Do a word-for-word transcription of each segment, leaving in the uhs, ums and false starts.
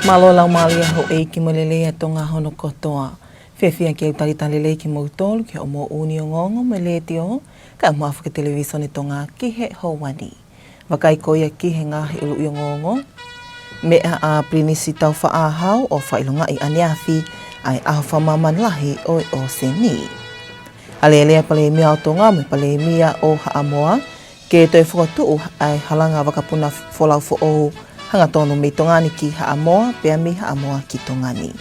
Mālō e laumālie ʻa houʻeiki mo e lelei ʻa Tonga hono kotoa. Fiefia ke u talitali lelei kimoutolu ki hoʻomou ʻū ongoongo mei he Letiō, kae ʻumaʻā foki e Televisone Tonga ki he houa ni. Vakai ko ia ki he ngaahi ʻuluʻi ongoongo. Meʻa ʻa Pilinisi Taufaʻāhau ʻo fakaʻilongaʻi ʻaneafi ʻa e ʻaho fakamāmani lahi ʻo e ʻōseni. Alēlea e Palēmia ʻo Tonga mo e Palēmia ʻo Haʻamoa ke toe fokotuʻu ʻa e halanga vakapuna folau foʻou hangatonu mei Tonga ni ki Haʻamoa, pea mei Haʻamoa ki Tonga ni.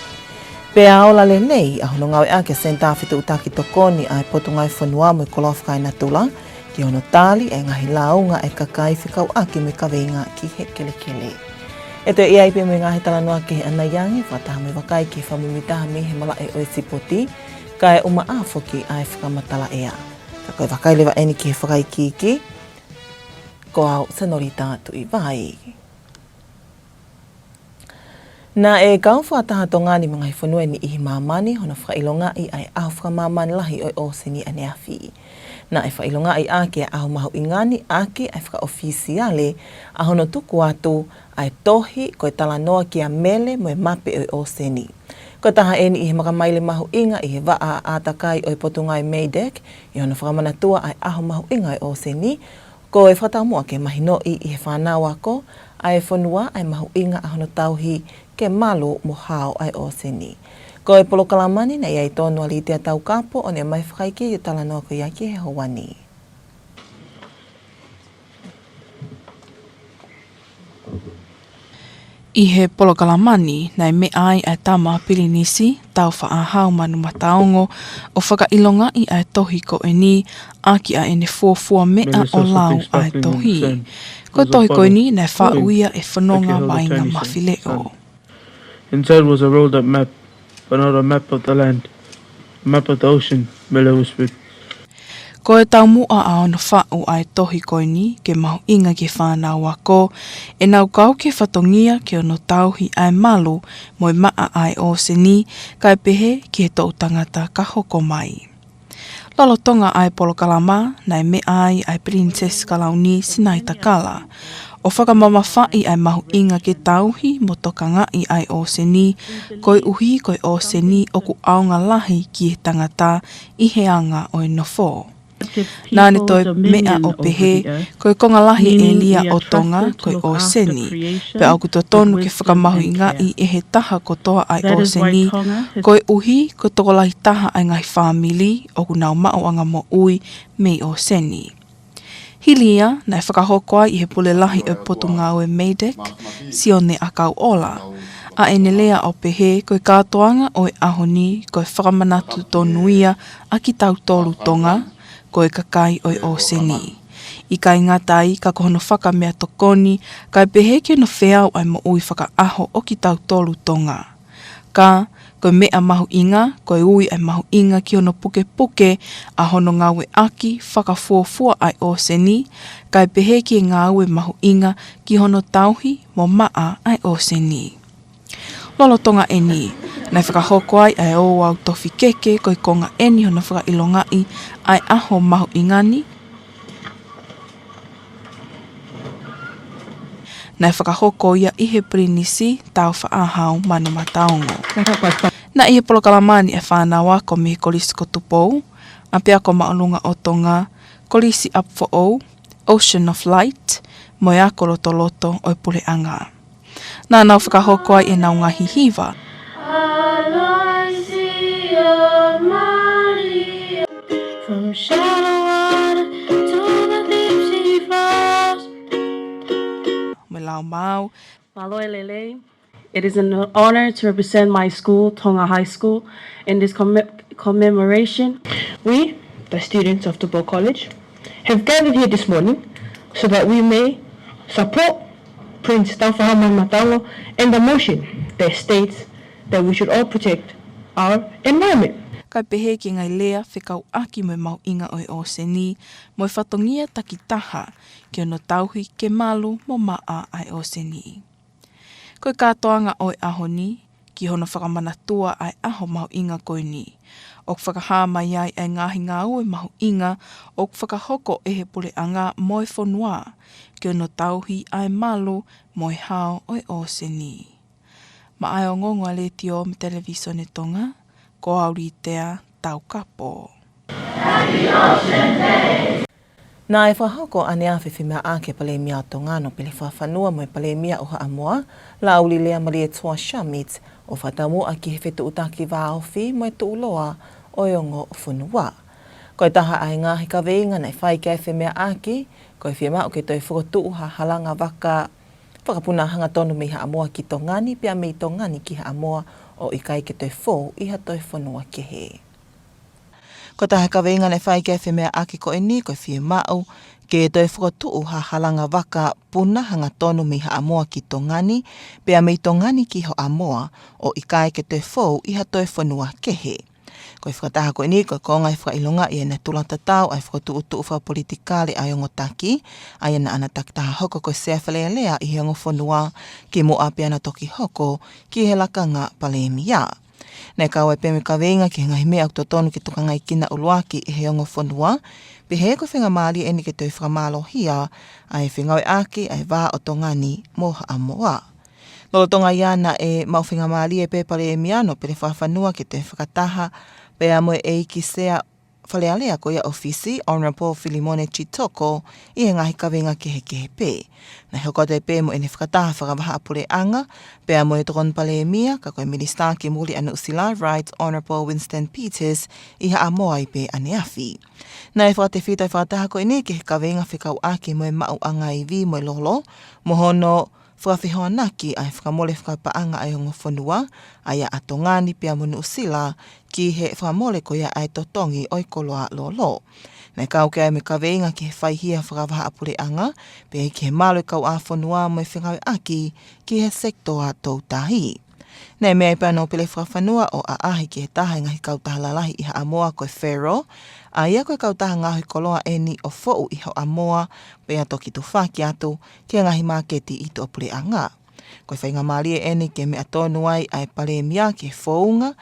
Pea ola lelei ʻa hono ngāueʻaki e Senitā Fetuʻutaki Tokoni ʻa e Potungāue Fonua mo e Koloa Fakaenatula ki hono tali e ngaahi lāunga ʻa e kakai fekauʻaki mo e kaveinga ki he kelekele. ʻE toe ʻi ai pē mo e ngaahi talanoa kehe ʻanai ange, fakataha mo e vakai ki he fakamuimuitaha mei he malaʻe ʻo e sipoti, kae ʻumaʻā foki ʻa e fakamatala ʻea. Ka ko e vakai leva eni ki he fakaikiiki, ko au Senorita Tuʻivai. Naʻe kau fakataha Tonga ni mo e ngaahi fonua ʻe niʻihi ʻi māmani hono fakaʻilongaʻi ʻa e ʻaho fakamāmani lahi ʻo e ʻōseni ʻaneafi. Naʻe fakaʻilongaʻi ʻaki e ʻaho mahuʻinga ni ʻaki ʻa e fakaʻofisiale ʻa hono tuku atu ʻa e tohi ko e Talanoa kia Mele mo e Mape ʻo e ʻŌseni. Ko e taha eni ʻi he makamaile mahuʻinga ʻi he vaʻa ʻātakai ʻo e Potungāue MEIDECC, ʻi hono fakamanatua ʻa e ʻaho mahuʻinga ʻo e ʻōseni, ko e fakataumuʻa ke mahinoʻi ʻe he fānau ako ʻa e fonua ʻa e mahuʻinga ʻa hono tauhi ke malu mo hao ʻa e ʻōseni. Ko e polokalama ni naʻe ʻi ai tonu ʻa Litia Taukapo ʻo ne ʻomai e fakaikiiki ʻo e talanoa ko ia ki he houa ni. ʻI he polokalama ni, naʻe meʻa ai ʻa e Tama Pilinisi Taufaʻāhau Manumataongo ʻo fakaʻilongaʻi ʻa e tohi ko eni ʻaki ʻa ʻene fuofua meʻa ʻo lau ʻa e tohi. Ko e tohi ko eni naʻe faʻu ia ʻe Fononga Vainga Mafileʻo. Inside was a rolled up map, but not a map of the land. A map of the ocean, Mele whispered. Ko e taumuʻa ʻa hono faʻu ʻa e tohi ko eni ke mahuʻinga ki he fānau ako, ʻenau kau ki he fatongia ki hono tauhi ʻa e malu mo e maʻa ʻa e ʻōseni, kae pehē ki he toʻu tangata ka hoko mai. Lolotonga ʻa e polokalama, naʻe meʻa ai ʻa e Pilinisesi Kalauni Sinaitakala ʻo fakamamafaʻi ʻa e mahuʻinga ke tauhi mo tokangaʻi ʻa e ʻōseni, koeʻuhi ko e ʻōseni ʻoku ʻaonga lahi ki he tangata ʻi he anga ʻo e nofo. Naʻa ne toe meʻa ʻo pehē, ko e konga lahi ʻēlia ʻo Tonga ko e ʻōseni, pea ʻoku totonu ke fakamahuʻingaʻi ʻe he taha kotoa ʻa e ʻōseni, koeʻuhi ko e tokolahi taha ʻa e ngaahi fāmili ʻoku nau maʻuʻanga moʻui mei ʻōseni. Hili ia, naʻe fakahoko ai ʻe he Pule Lahi ʻo e Potungāue MEIDECC, Sione ʻAkauʻola, ʻa ʻene lea ʻo pehē ko e kātoanga ʻo e ʻaho ni ko e fakamanatu tonu ia ʻa kitautolu Tonga, ko e kakai ʻo e ʻōseni. ʻIkai ngata ai ka ko hono fakameʻatokoni, kae pehē ki hono feau ʻa e moʻui fakaʻaho ʻo kitautolu Tonga. Ka, ko e meʻa mahuʻinga, ko e ui ʻa e mahuʻinga ki hono pukepuke ʻa hono ngāueʻaki fakafuofua ʻa e ʻōseni, kae pehē ki he ngāue mahuʻinga ki hono tauhi mo maʻa ʻa e ʻōseni. Lolotonga eni, naʻe fakahoko ai ʻa e ouau tofi keke ko e konga eni hono fakaʻilongaʻi ʻa e ʻaho mahuʻinga ni, naʻe fakahoko ia ʻi he Pilinisi Taufaʻāhau Manumataongo. Naʻe ʻi he polokalama ni ʻa e fānau ako mei he Kolisi ko Tupou, ʻApiako Māʻolunga ʻo Tonga, Kolisi ʻApifoʻou, Ocean of Light, mo e ako lotoloto ʻo e puleʻanga. Naʻa nau fakahoko ai ʻenau ngaahi hiva. From shallow water to the deep sea floors. Mo e lau maau. Mālō e lelei. It is an honor to represent my school, Tonga High School, in this comm-, commemoration. We, the students of Tupou College, have gathered here this morning so that we may support Prince Taufaʻāhau Manumataongo and the motion that states that we should all protect our environment. Kae pehē ki he ngaahi lea fekauʻaki mo e mahuʻinga ʻo e ʻōseni, mo e fatongia takitaha ki hono tauhi ke malu mo maʻa ʻa e ʻōseni. Ko e kātoanga ʻo e ʻaho ni, ki hono fakamanatua ʻa e ʻaho mahuʻinga ko eni. ʻOku fakahā mai ai ʻa e ngaahi ngāue mahuʻinga ʻoku fakahoko ʻe he puleʻanga mo e fonua, ki hono tauhi ʻa e malu mo e hao ʻo e ʻōseni. Maʻa e ongoongo ʻa e Letiō mo e Televīsone Tonga, ko au Litea Taukapo. Naʻe fakahoko ʻaneafi e femeʻaʻaki ʻa e Palēmia ʻo Tonga Nōpele Fakafanua mo e Palēmia ʻo Haʻamoa, Laʻauli Leamalietoa Schmidt, ʻo fakataumuʻa ki he fetuʻutaki vāofi mo e tuʻuloa ʻo e ongo fonua. Ko e taha ʻa e ngaahi kaveinga naʻe fai ki ai e femeʻaʻaki, ko e fiemaʻu ke toe fokotuʻu ha halanga vaka fakapuna hangatonu mei Haʻamoa ki Tonga ni, pea mei Tonga ni ki Haʻamoa, ʻo ʻikai ke toe fou ʻi ha toe fonua kehe. Ko e taha e kaveinga naʻe fai ki ai e femeʻaʻaki ko eni, ko e fiemaʻu ke toe fokotuʻu ha halanga vaka puna hangatonu mei Haʻamoa ki Tonga ni, pea mei Tonga ni ki Haʻamoa, ʻo ʻikai ke toe fou ʻi ha toe fonua kehe. Ko e fakataha ko eni, ko e konga ʻi he fakaʻilonga ʻi he natula tatau ʻa e fokotuʻutuʻu fakapolitikale ʻa e ongo taki, ʻa ia naʻa na takitaha hoko ko e Sea Fale Alea ʻi he ongo fonua, kimuʻa pea na toki hoko ki he lakanga Palēmia. Naʻe kau ai pē mo e kaveinga ki he ngaahi meʻa ʻoku totonu ke tokangakina ʻuluaki ʻe he ongo fonua, pehē ko e faingamālie eni ke toe fakamālohia ʻa e fengāueʻaki ʻa e vā ʻo Tonga ni mo Haʻamoa. Lolotonga ia naʻe maʻu faingamālie pē Palēmia Nōpele Fakafanua ke toe fakataha pea mo e ʻEiki Sea Fale Alea ko ia ʻo Fisi, Honourable Filimone Jitoko, ʻi he ngaahi kaveinga kehekehe pē. Naʻe hoko atu ai pē mo ʻene fakataha fakavahaʻapuleʻanga, pea mo e Tokoni Palēmia, ka ko e Minisitā ki Muli ʻa Nuʻusila, Right Honourable Winston Peters, ʻi Haʻamoa ai pē ʻaneafi. Naʻe fakatefito e fakataha ko eni ki he kaveinga fekauʻaki mo e maʻuʻanga ivi mo e lolo, mo hono fakafehoanaki ʻa e fakamole fakapaʻanga ʻa e ongo fonua, ʻa ia ʻa Tonga ni pea mo Nuʻusila, ki he fakamole ko ia ʻa e totongi ʻo e koloa lolo. Naʻe kau ki ai mo e kaveinga ki he faihia fakavahaʻapuleʻanga, pea ki he malu e kauʻāfonua mo e fengāueʻaki ki he sekitoa toutai. Naʻe meʻa ai pē ʻa Nōpele Fakafanua ʻo ʻaʻahi ki he taha e ngaahi kautaha lalahi ʻi Haʻamoa ko e Fero, ʻa ia ko e kautaha ngaohi koloa eni ʻo foʻu ʻi Haʻamoa, pea toki tufaki atu ki he ngaahi māketi ʻi tuʻapuleʻanga. Ko e faingamālie eni ke meʻa tonu ai ʻa e Palēmia ki he founga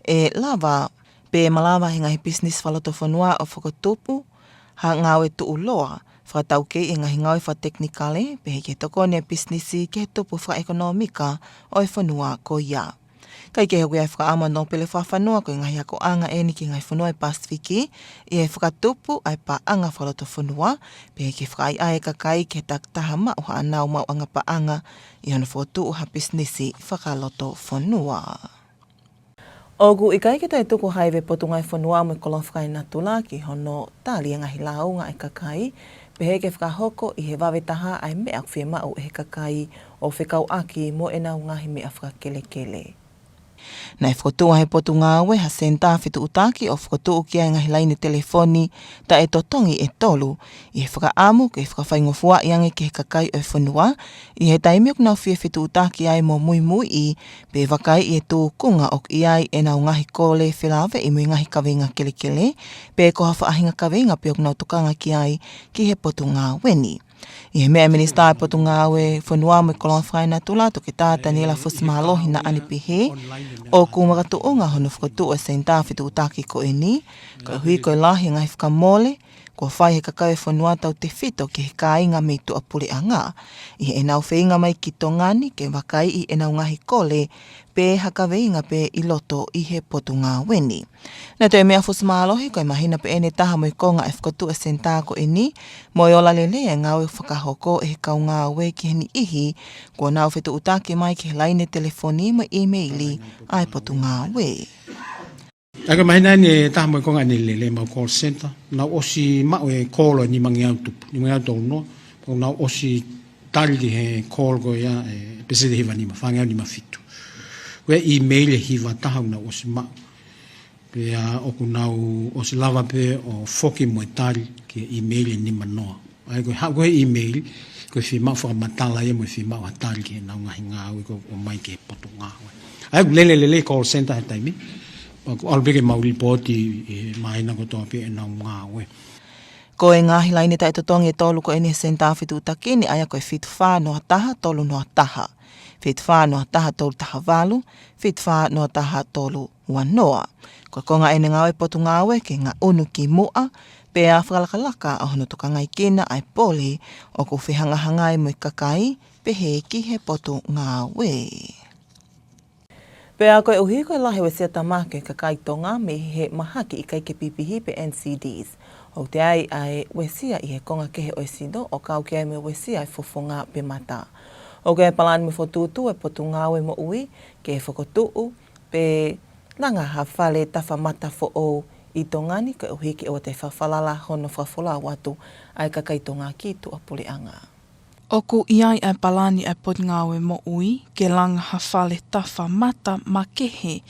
ʻe lava pe malava ʻe he ngaahi pisinisi fakalotofonua ʻo fakatupu ha ngāue tuʻuloa, fakataukei e ngaahi ngāue fakatekinikale, pehē ki he tokoni e pisinisi ki he tupu fakaʻekonōmika ʻo e fonua ko ia. Kae kehe, ʻoku ʻi ai e fakaʻamu ʻa Nōpele Fakafanua ko e ngaahi akoʻanga eni ki he ngaahi fonua ʻo e Pasifiki, ʻi he fakatupu ʻa e paʻanga fakalotofonua, pehē ki he fakaʻaiʻai e kakai ki he takitaha maʻu haʻanau maʻuʻanga paʻanga ʻi hono fokotuʻu ha pisinisi fakalotofonua. ʻOku ʻikai ke toe tuku ha ivi ʻa e Potungāue Fonua mo e Koloa Fakaenatula ki hono tali e ngaahi lāunga ʻa e kakai, pehē ke fakahoko ʻi he vave taha ʻa e meʻa ʻoku fiemaʻu ʻe he kakai ʻo fekauʻaki mo ʻenau ngaahi meʻa fakakelekele. Naʻe fokotuʻu ʻe he Potungāue ha senitā fetuʻutaki ʻo fokotuʻu ki ai e ngaahi laine telefoni taʻetotongi ʻe tolu, ʻi he fakaʻamu ke fakafaingofuaʻi ange ki he kakai ʻo e fonua, ʻi he taimi ʻoku nau fie fetuʻutaki ai mo muimuiʻi pe vakaiʻi e tūkunga ʻoku ʻi ai ʻenau ngaahi kole felāveʻi mo e ngaahi kaveinga kelekele, pe ko ha faʻahinga kaveinga pē ʻoku nau tokanga ki ai ki he Potungāue ni. ʻI he meʻa ʻa e Minisitā ʻo e Potungāue Fonua mo e Koloa Fakaenatula, Toketā Taniela Fusimālohi, naʻa ne pehē, ʻoku makatuʻunga hono fokotuʻu e senitā fetuʻutaki ko eni, koeʻuhi ko e lahi e ngaahi fakamole kuo fai ʻe he kakai ʻo e fonua tautefito ki he kāinga mei tuʻapuleʻanga, ʻi heʻenau feinga mai ki Tonga ni ke vakaiʻi ʻenau ngaahi kole pe ha kaveinga pē ʻi loto ʻi he Potungāue ni. Naʻe toe meʻa ʻa Fusimālohi, ko e māhina pē ʻeni ʻe taha mo e konga ʻa e fokotuʻu e senitā ko eni, mo e ola lelei e ngāue fakahoko ʻe he kau ngāue ki he niʻihi kuo nau fetuʻutaki mai ki he laine telefoni mo e ʻīmeili ʻa e Potungāue. ʻA ia ko e māhina ʻeni ʻe taha mo e konga ʻeni lele ʻemau call center, nau ʻosi maʻu e kolo ʻe nimangeau tupu, nimangeau tolunoa, pea nau ʻosi tali ki he kolo ko ia ʻe peseti ʻe hiva nima, fāngeau nima fitu. Ko e ʻīmeili ʻe hiva taha ʻoku nau ʻosi maʻu. Pea ʻoku nau ʻosi lava pē ʻo foki mo e tali ki he ʻīmeili ʻe nimanoa. ʻA ia ko e haʻu ko ē ʻīmeili, ko e fiemaʻu fakamatala ia mo e fiemaʻu ha tali ki heʻenau ngaahi ngāue ko ē ʻoku ʻomai ki he Potungāue. ʻA ia ʻoku lele lelei e call center he taimi ni. Pea ʻoku ʻalu pē ke mau lipooti ʻi he māhina kotoa pē ʻenau ngāue. Ko e ngaahi laine taʻetotongi ʻe tolu ko eni he senitā fetuʻutaki ni, ʻa ia ko e fitu fā noa taha tolu noa taha, fitu fā noa taha tolu taha valu, fitu fā noa taha tolu ua noa. Ko e konga ʻeni e ngāue ʻa e Potungāue ke ngaʻunu ki muʻa, pea fakalakalaka ʻa hono tokangaekina ʻa e pole ʻoku fehangahangai mo e kakai, pehē ki he Potungāue. Pea koeʻuhi ko e lahi e uesia tamaki ʻa e kakai Tonga mei he mahaki ʻikai ke pipihi pe N C Ds, ʻoku toe ʻi ai ʻa e uesia ʻi he konga kehe ʻo e sino ʻo kau ki ai mo e uesia ʻa e fofonga pe mata. ʻOku ʻi ai e palani mo e fokotuʻutuʻu ʻa e Potungāue Moʻui ke fokotuʻu pe langa ha fale tafa mata foʻou ʻi Tonga ni koeʻuhi ke ʻoua toe fakafalala hono fakafolau atu ʻa e kakai Tonga ki tuʻapuleʻanga. ʻOku ʻi ai ʻa e palani ʻa e Potungāue Moʻui ke langa ha fale tafa mata makehe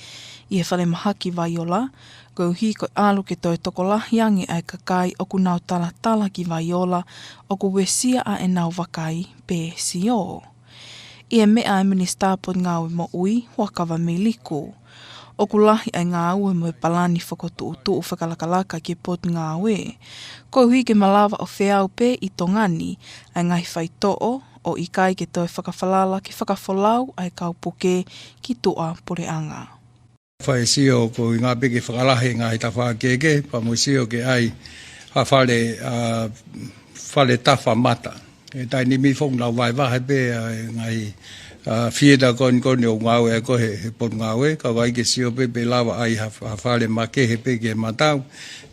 ʻi he falemahaki Vaiola, koeʻuhi ko e ʻalu ke toe tokolahi ange ʻa e kakai ʻoku nau talatala ki Vaiola ʻoku uesia ʻa ʻenau vakai pe sio. ʻI he meʻa ʻa e Minisitā Potungāue Moʻui, Huʻakavameiliku, ʻoku lahi ʻa e ngāue mo e palani fokotuʻutuʻu fakalakalaka ki he Potungāue, koeʻuhi ke malava ʻo feau pē ʻi Tonga ni ʻa e ngaahi faitoʻo ʻo ʻikai ke toe fakafalala ke fakafolau ʻa e kau puke ki tuʻapuleʻanga. Fai e sio koeʻuhi pē ke fakalahi e ngaahi tafaʻaki kehekehe, pea mo e sio ke ʻai ha fale, ʻa, fale tafa mata. He taimi ni foki ʻoku nau vahevahe pē ʻa e ngaahi, ʻa, theatre ko eni ko eni ʻoku ngāue ai ko ē he, he Potungāue, ka ʻoku ʻai ke sio pē pe lava ʻai ha, ha fale makehe pē ki he matau.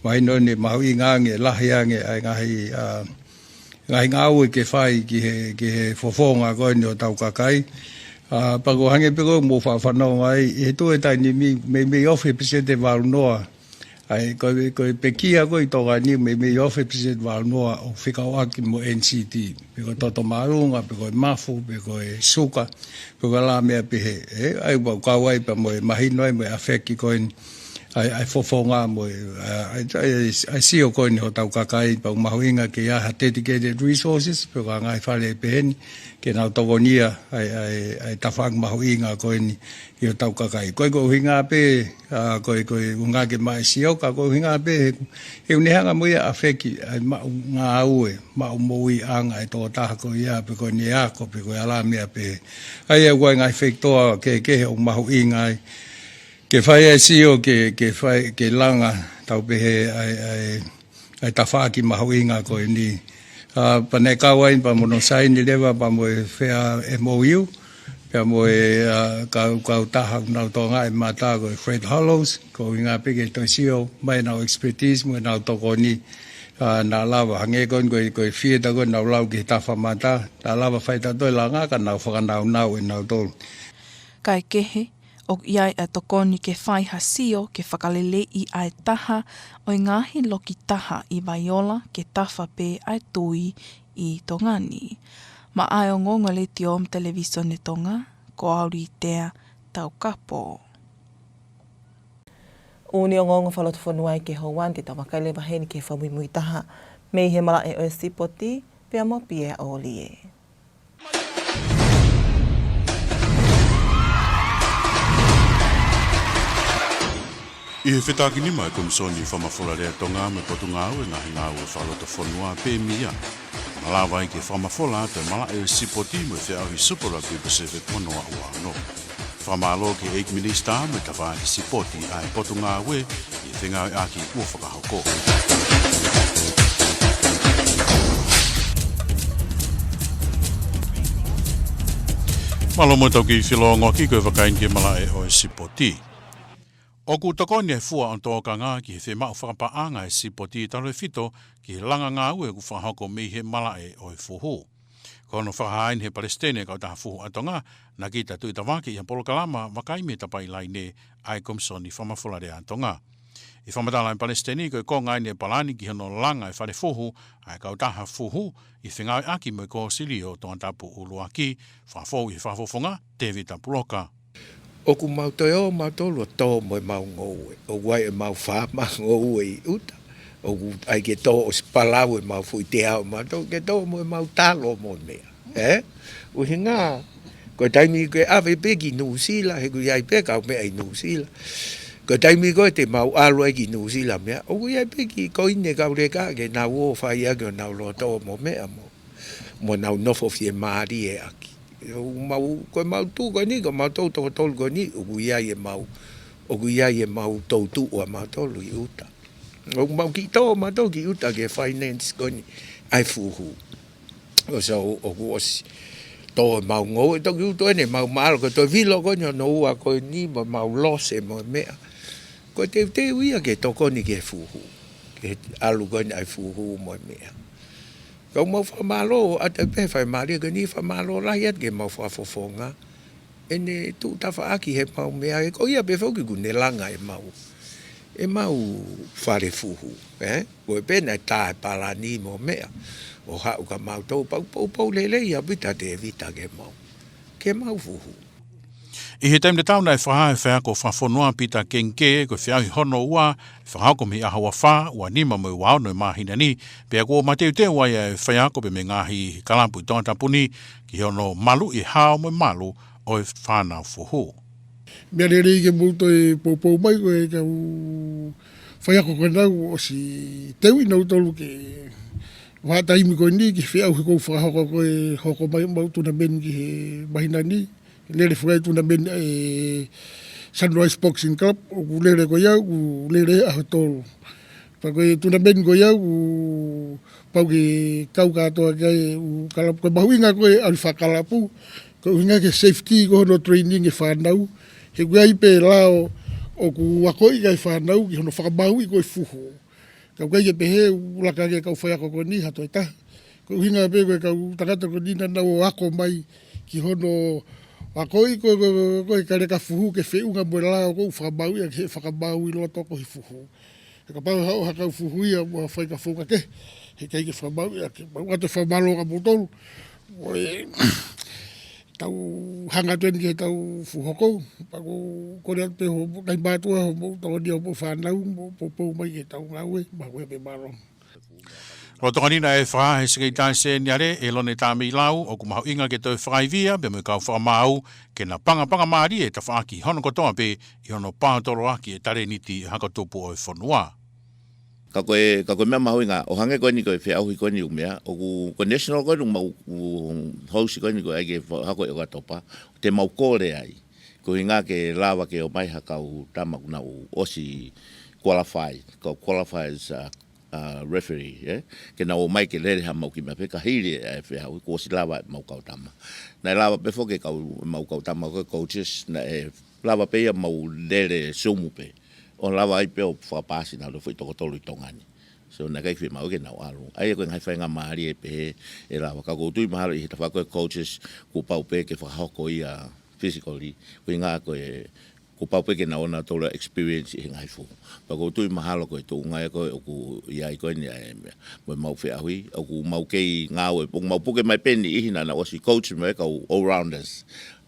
Mahino ʻoku mahuʻinga ange, lahi ange ʻa e ngaahi, ʻa, ngaahi ngāue ke fai ki he, ki he fofonga ko eni ʻo hotau kakai. ʻA, pea ʻoku hangē pē ko ē ʻoku mou fanongo ai, ʻi he tuʻu he taimi ni, meimei ofi e peseti ʻe valu noa ʻa e, ko e, ko e pekia ko ē ʻi Tonga ni, meimei ofi e peseti ʻe valu noa ʻoku fekauʻaki mo e N C D. Pe ko e toto māʻolunga, pe ko e mafu, pe ko e suka, pe ko e lā meʻa pehē. ʻE, ʻa ia ʻoku kau ai pea mo e mahino ai mo e ʻafeki ko eni ʻa e, ʻa e fofonga mo e, ʻa e, ʻa e, ʻa e, ʻa e sio ko eni hotau kakai, pea ʻoku mahuʻinga ke ʻi ai ha dedicated resources, pe ko e ngaahi fale pehē ni, ke nau tokonia ʻa e, ʻa e, ʻa e tafaʻaki mahuʻinga ko eni ʻi hotau kakai. Ko e, ko e ʻuhinga pē, ʻa, ko e, ko e ʻuhinga ke maʻu e sio, ka ko e ʻuhinga pē he, he ʻoku ne hanga mo ia ʻo ʻafeki ʻa e maʻu ngāue, maʻu moʻuiʻanga ʻa e tokotaha ko ia, pe ko ʻene ako, pe ko e lā meʻa pehē. ʻA ia ʻoku ʻi ai e ngaahi fakitō kehekehe ʻoku mahuʻinga ai ke fai ʻa e sio, ke, ke fai, ke langa, tau pehē ʻa e, ʻa e, ʻa e tafaʻaki mahuʻinga ko eni. ʻA, pea naʻe kau ai pea mo hono saini leva pea mo e fē ʻa e M O U, pea mo e, ʻa, kau, kautaha ʻoku nau tokangaʻi e mata ko e Fred Hollows, ko e ʻuhinga pē ke toe sio mai ʻenau expertise mo ʻenau tokoni, ʻa, naʻa lava hangē ko eni ko e, ko e theatre ko ē naʻa ku lau ki he tafa mata, naʻa lava fai ʻe tautolu e langa ka nau fakanaunau ʻe nautolu. Kae kehe, ʻoku ʻi ai ʻa e tokoni ke fai ha sio ke fakaleleiʻi ʻa e taha ʻo e ngaahi loki taha ʻi Vaiola ke tafa pē ʻa e tui ʻi Tonga ni. Maʻa e ongoongo ʻa e Letiō mo e Televīsone Tonga, ko au Litea Taukapo. ʻOku ne ongoongo fakalotofonua ia ki he houa ni, te tau vakai leva heni ki he fakamuimui taha mei he malaʻe ʻo e sipoti, pea mo Pia ʻOlie. ʻI he fetākinima ʻa e Komisoni Fakamafola Lea Tonga mo e Potungāue Ngaahi Ngāue Fakalotofonua pe mia, malava ai ke fakamafola atu e malaʻe ʻo e sipoti mo e feʻauhi Super Rugby Pacific ua noa ua ono. Fakamālō ki he ʻEiki Minisitā mo e tafaʻaki sipoti ʻa e Potungāue ʻi he fengāueʻaki kuo fakahoko. Mālō mo e tau kei felōngoaki, ko e vakai eni ki he malaʻe ʻo e sipoti. ʻOku tokoni e fua ʻo e tōkanga ki he femaʻu fakapaʻanga ʻa e sipoti talu e fito ki he langa ngāue ʻoku fakahoko mei he malaʻe ʻo e fuhu. Ko hono fakahā eni ʻe he Palesiteni ʻo e Kautaha Fuhu ʻa Tonga, Nakita Tuʻitavake, ʻi ha polokalama vakai mei he Tapaʻi Laine ʻa e Komisoni Fakamafola Lea Tonga. ʻI he fakamatala ʻa e Palesiteni, ko e konga eni e palani ki hono langa e fale fuhu ʻa e Kautaha Fuhu ʻi he fengāueʻaki mo e Kōsilio ʻo Tongatapu ʻUluaki. Fakafou ʻi he fakafofonga, Tēvita Puloka. ʻOku mau toe ō mautolu ʻo tō mo ʻemau ngoue. ʻOku ʻi ai ʻemau faama ngoue ʻi ʻuta. ʻOku ʻai ke tō ʻosi palau ʻemau foʻi teau ʻo mautolu, ke tō mo ʻemau talo mo e meʻa. Ē? ʻUhinga, ko e taimi ko ē ʻave pē ki Nuʻusila, he ʻoku ʻi ai pē kau meʻa ʻi Nuʻusila. Ko e taimi ko ē te mau ʻalu ai ki Nuʻusila meʻa, ʻoku ʻi ai pē kiʻi koini ʻa e kau leka ke nau ō ʻo fai ʻaki honau loto mo e meʻa mo, mo ʻenau nofo fiemālie ʻaki. ʻOku mau, ko ʻemau tuʻu ko eni, ko ʻemau toko tolu ko eni, ʻoku ʻi ai ʻemau, ʻoku ʻi ai ʻemau toutuʻu ʻa mautolu ʻi ʻuta. ʻOku mau kiʻi tō mautolu ki ʻuta ki he finance ko eni ʻa e fuhu. ʻOsi, ʻoku ʻosi Tō mau ngoue, toki uto ʻene mau mālō, ko e toe vilo ko eni hono ua ko eni mo mau lose mo e meʻa. Ko e teuteu ia ke tokoni ki he fuhu, ke ʻalu ko eni ʻa e fuhu mo e meʻa. Ka ʻoku mau fakamālō atu pē, fakamālō ko eni, fakamālō lahi atu ki he mau fakafofonga. ʻEne tuʻu tafaʻaki he mau meʻa, ʻe ko ia pē foki kuo ne langa ʻemau, ʻemau fale fuhu, ē? Ko e pena e tā e palani mo e meʻa. ʻO haʻu ka mau tau pau, pau, pau lelei ʻaupito Tēvita ke mau, ke mau fuhu. ʻI he taimi tatau naʻe fakahā ʻe he faiako fakafonua Pita Kengikē ko e feʻauhi hono ua, fakahoko mei he ʻaho ua fā, ua nima mo e ua ono ʻo e māhina ni, pea kuo mateuteu ai ʻa e faiako pea mo e ngaahi kalapu ʻi Tongatapu ni, ki hono maluʻi e hao mo e malu ʻo e fānau fuhu. Meʻa lelei ke mou toe poupou mai ko e kau faiako ko ena kuo ʻosi teuʻi nautolu ke vahaʻa taimi ko eni ki he feʻauhi kuo fakahoko ko e hoko mai ʻemau tournament ki he māhina ni. Lele foki e tournament ʻa e Sunrise Boxing Club, ʻoku lele ko ia, ʻoku lele ʻaho tolu. Pea ko e tournament ko ia ʻoku pau ke kau kātoa ki ai e ʻū kalapu. Ko e mahuʻinga ko e ʻalu fakakalapu, ko e ʻuhinga ki he safety ko hono training e fānau. He ʻoku ʻi ai pē lao ʻoku akoʻi ki ai e fānau ki hono fakamāuʻi ko e fuhu. Ka ʻoku ʻikai ke pehē ʻoku laka ki he kau faiako ko eni ha toe taha. Ko e ʻuhinga pē ko e kau tangata ko eni naʻa nau ako mai ki hono akoʻi ko, ko, ko, ko e kaleka fuhu ke feʻunga mo e lao ʻoku fakamāuʻi ʻaki he fakamāuʻi loto ko e fuhu. He kapau ʻe haʻu ha kau fuhu ia mo ha faikafofonga kehe, heʻikai ke fakamāuʻi ʻaki. Mau ʻoatu e fakamālō kia moutolu. Mo e tau hanga atu eni ki he tau fuhu hoko. Pea ʻoku ou kole atu pē hoʻomou ngaahi mātuʻa, hoʻomou tokoni, hoʻomou fānau, mou poupou mai ki he tau ngāue, mahuʻinga pē, mālō. Lolotonga ni naʻe fakahā ʻe he Sekelitali Seniale, ʻElone Tāmeilau, ʻoku mahuʻinga ke toe fakaivia pea mo e kau fakamaau, ke na pangapanga mālie e tafaʻaki hono kotoa pē ʻi hono paotoloaki e talēniti ʻa e hako tupu ʻo e fonua. Ka ko e, ka ko e meʻa mahuʻinga, ʻo hangē ko eni ko e feʻauhi ko eni ʻū meʻa, ʻoku, ko e national ko eni ʻoku mau, ʻū host ko eni ko e ʻai ke fa-, hako ʻi ʻOkatopa, te mau kole ai. Ko e ʻuhinga ke lava ke ō mai ha kau tama ʻoku nau ʻosi qualify, kau qualified, uh, uh, referee, ē? Ke nau ō mai ke lele ha mau kiʻi meʻa pē ka hili e feʻauhi, kuo ʻosi lava ʻemau kau tama. Naʻe lava pē foki e kau, ʻemau kau tama ko e coaches, naʻe lava pē ia mau lele Zoom pē. ʻO lava ai pē ʻo fakapaasi nautolu foʻi toko tolu ʻi Tonga ni. So, naʻe ʻikai fiemaʻu ke nau ʻalu. ʻA ia ko e ngaahi faingamālie pē ʻe lava. Ka ʻoku ou tui mahalo ʻi he tafaʻaki ko e coaches, kuo pau pē ke fakahoko ia physically. Ko e ʻuhinga ko e, kuo pau pē ke nau ō nautolu ʻo experience ʻi he ngaahi fuhu. Pea ʻoku ou tui mahalo ko e tuʻunga ia ko ē ʻoku ʻi ai ko eni ʻa e meʻa. Mo ʻemau feʻauhi, ʻoku mau kei ngāue, ʻoku mau puke mai pē niʻihi naʻa nau ʻosi coach mo e kau all-rounders.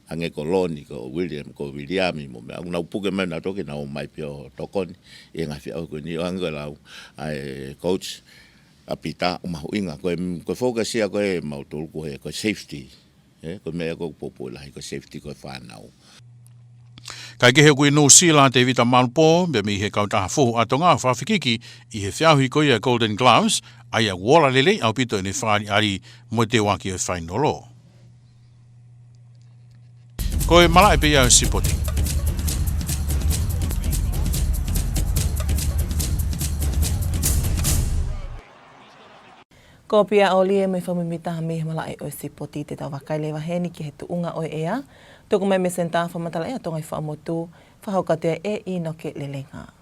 Hangē ko Loni, ko William, ko Viliami mo e meʻa. ʻOku nau puke mai nautolu ke nau ō mai pē ʻo tokoni ʻi he ngaahi feʻauhi ko eni, ʻo hangē ko e lau ʻa e coach, ʻa Pita, ʻoku mahuʻinga, ko e, ko e focus ia ko ē ʻamautolu ko e, ko e safety. Ē, ko e meʻa ko ē ʻoku poupou lahi ko e safety ko e fānau. Kae kehe ʻoku ʻi Nuʻu Sila ʻa Tēvita Malupō, pea mei he kautaha fuhu ʻa Tonga, fakafikiki ʻi he feʻauhi ko ia Golden Gloves, ʻa ia ʻoku ola lelei ʻaupito ʻene fakaʻaliʻali mo e teuaki ʻo e fainolo. Ko e malaʻe pē ia ʻo e sipoti. Ko Pia ʻOlie mo e fakamuimuitaha mei he malaʻe ʻo e sipoti. Te tau vakai leva heni ki he tuʻunga ʻo e ʻea. Tuku mai mei he Senitā Fakamatala ʻEa Tonga ʻi Fuaʻamotu, fakahoko atu ʻe ʻInoke Lelenga.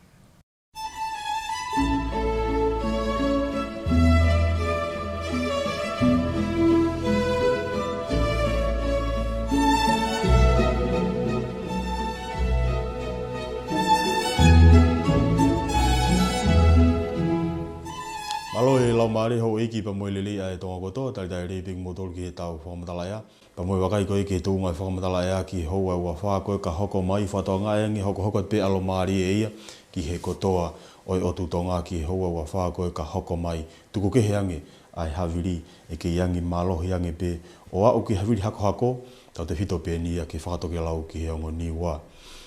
Mālō e laumālie houʻeiki pea mo e lelei ʻa e Tonga kotoa, talitali lelei pē kimoutolu ki heʻetau fakamatala ʻea. Pea mo e vakai ko ē ki he tuʻunga e fakamatala ʻea ki he houa ua fā ko ē ka hoko mai, fakatokangaʻi ange hokohoko atu pē ʻalomālie ia ki he kotoa ʻo e ʻotu Tonga ki he houa ua fā ko ē ka hoko mai. Tuku kehe ange ʻa e havili, ʻe kei angi mālohi ange pē ʻo aʻu ki he havili hakohako, tautefito pē eni ia ki he fakatokelau ki he ongo Niua.